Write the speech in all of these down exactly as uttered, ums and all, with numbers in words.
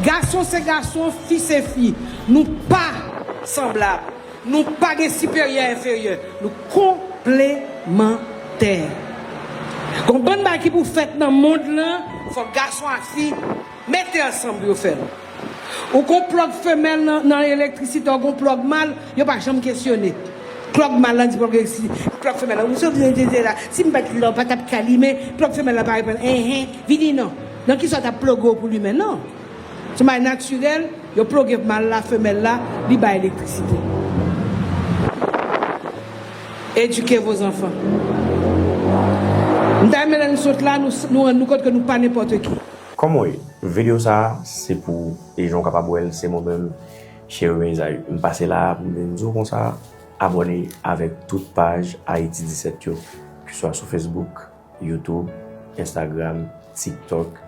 Gason se gason, fi se fi. Nou pa sanblab. Nou pa gen siperyè enferyè. Nou konplemantè. Gon bann bagay ki pou fèt nan mond lan, fòk gason ak fi mete ansanm pou yo fè l. Ou gon plòg femèl nan, nan elektrisite, ou gon plòg mal, yo pa janm kesyone. Plòg mal lan di plòg elektrisite, plòg femèl lan, ou sot di la, si m pa t la, ou pa t ap ka limen, plòg femèl la pa reponn, enhen, vini non. Nan kisa w t ap ploge w pou limen? Non. Se yon bagay natirèl, yo ploge mal la, femèl la, li bay elektrisite. Éduquez vos enfants. M ta renmen lè n sot la, nou, nou rann nou kont ke nou pa nenpòt ki. Kòman w ye? Videyo sa a, se pou, e jan w kapab wè l, se mwen menm, Chery Mezay. M pase la a pou m vin di w konsa, abòne avèk tout paj Ayiti disèt yo, keswa sou Facebook, YouTube, Instagram, TikTok,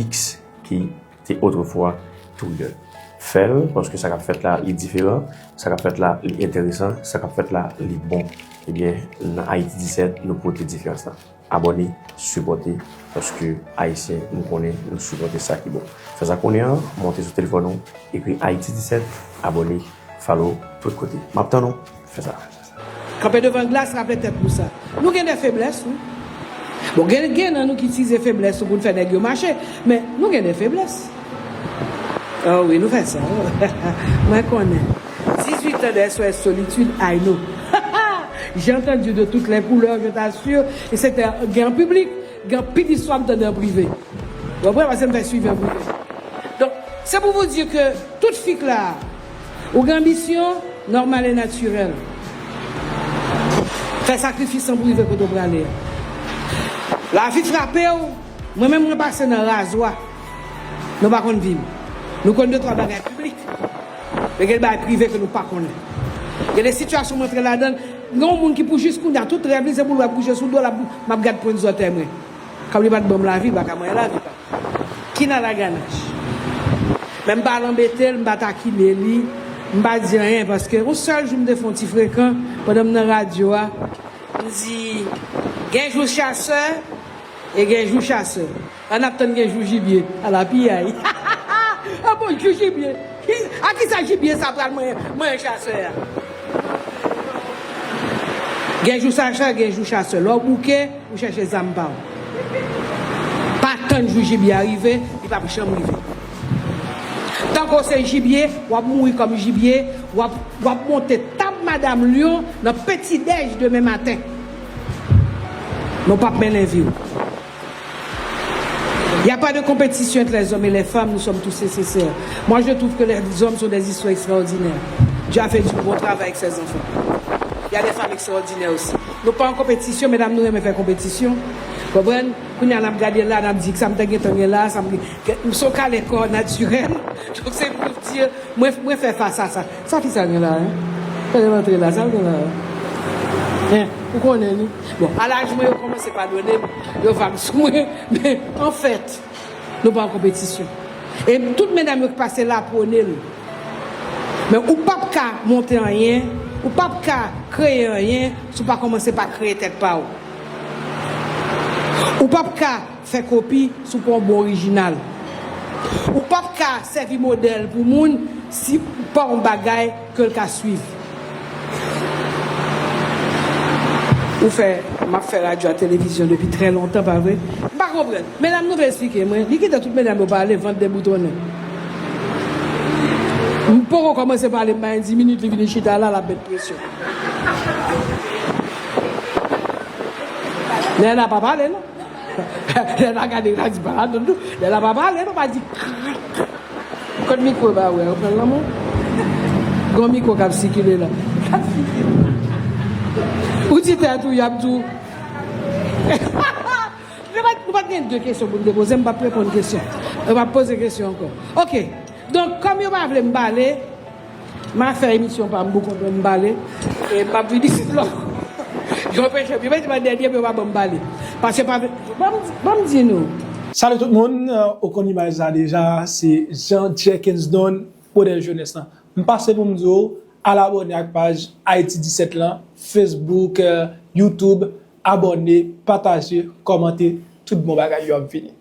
X, ki te otrefwa Twitter. Fè l, paske sa k ap fèt la, li diferan, sa k ap fèt la, li enteresan, sa k ap fèt la, li bon. Ebyen, nan Ayiti disèt, nou pote diferans la. Abòne, sipòte, paske Ayisyen, nou konnen, nou sipòte sa ki bon. Fè sa kounye a, monte sou telefòn ou, ekri Ayiti disèt, abòne, follow, tout kote. M ap tann ou, fè sa. Kanpe devan glas, raple tèt nou sa. Nou gen de feblès, wi. Bon, gen, gen nan nou ki itilize feblès nou pou n fè nèg yo mache, men nou gen de feblès. Oh wi, nou fè sa. Mwen konnen. Dix-huit ans de S O S solitude, I know. J'ai entendu de toutes les couleurs, je t'assure, et c'était gen an piblik, gen anpil istwa m tande an prive. Ou konprann? Paske m fè swivi an prive. Donk, se pou vous dire que tout fi k la, ou gen anbisyon, nòmal e natirèl. Fè sakrifis lan pou rive kote w prale a. Lavi frape w, mwen menm mwen pase nan razwa. Nou pa konn vi m. Nou konn de twa bagay piblik. Men gen bagay prive ke nou pa konnen. Gen de sitiyasyon m antre ladan l. Gen yon moun ki pou jis kounye a, tout rèv li se pou l wè kouche sou do l ap, m ap gad pwent zòtèy mwen. Kòm li pa t ban m lavi, li pa ka manyen lavi pa m. Ki nan laganaj. Men m pa al anbete l, m pa takine li, m pa di anyen, paske yon sèl jou m te fè yon ti frekan, pandan m nan radyo a, m di, gen jou chasè, e gen jou chasè. Ann ap tann gen jou jibye. Ala piyay. A bon, jou jibye. Ki, a kisa jibye sa pral manyen, manyen chasè a? Gen jou chasè, gen jou chasè. Lè w bouke, ou chèche zam pa w. Pa tann jou jibye a rive, li p ap janm rive. Tankou w se jibye, w ap mouri kòm jibye, w ap, w ap monte tab madanm lyon nan petidèj demen maten. Men w p ap mennen vi w. Il n'y a pas de compétition entre les hommes et les femmes, nous sommes tous nécessaires. Moi, je trouve que les hommes sont des histoires extraordinaires. Dieu a fait du bon travail avec ses enfants. Il y a des femmes extraordinaires aussi. Nou pa an konpetisyon, medam nou renmen fè konpetisyon. Konprann? Kounye a n ap gade la, n ap di, sa m te gentan gen la, sa m gen, m se yon kale kò natirèl. Donk, se pou di, mwen, mwen fè fas a sa. Sa fi sa gen la, en? Fè l rantre la, sa l gen la, en? En, ou konnen li. Bon, a laj mwen, yo kòmanse padone m, yo vag sou mwen, men, anfèt, nou pa an konpetisyon. E tout medam yo ki pase la pwone l. Men ou p ap ka monte anyen, ou p ap ka kreye anyen, si w pa kòmanse pa kreye tèt pa w. Ou p ap ka fè kopi si w pa yon bon orijinal. Ou p ap ka sèvi modèl pou moun si w pa yon bagay ke l ka swiv. Ou fè, m ap fè radyo a televizyon depi trè lontan, pa vre? M pa konprann. Medam nou vle esplike mwen, li kite tout medam yo pale, vant deboutonnen. M poko kòmanse pale, m bay di minit, li vini chita la, l ap met presyon. Lè la pa pale, non. Lè la gade, la di pa, non, non. Lè la pa pale, non, pa di. Kot mikwo ba wè, ou pran lanmou? Gon mikwo k ap sikile la. Ou di tèt ou, y ap di w. Nou pa, nou pa t gen de kesyon pou n te poze, m p ap reponn kesyon. M p ap poze kesyon ankò. Ok. Donk, kòm yo pa vle m pale, m a fè emisyon pa m pou kont mwen, m pale. E m ap vin isit la. Yo anpeche m, yo mete m an dènye, pou yo pa ban m pale. Paske pa vle, ban m, ban m di nou. Salut tout moun, euh, ou konn imaj sa deja, se Jean Jenkins Don, modèl jenès lan. M pase pou m di w, al abòne ak paj Ayiti disèt lan, Facebook, euh, YouTube, abòne, pataje, kòmante, tout bon bagay yo ap vini.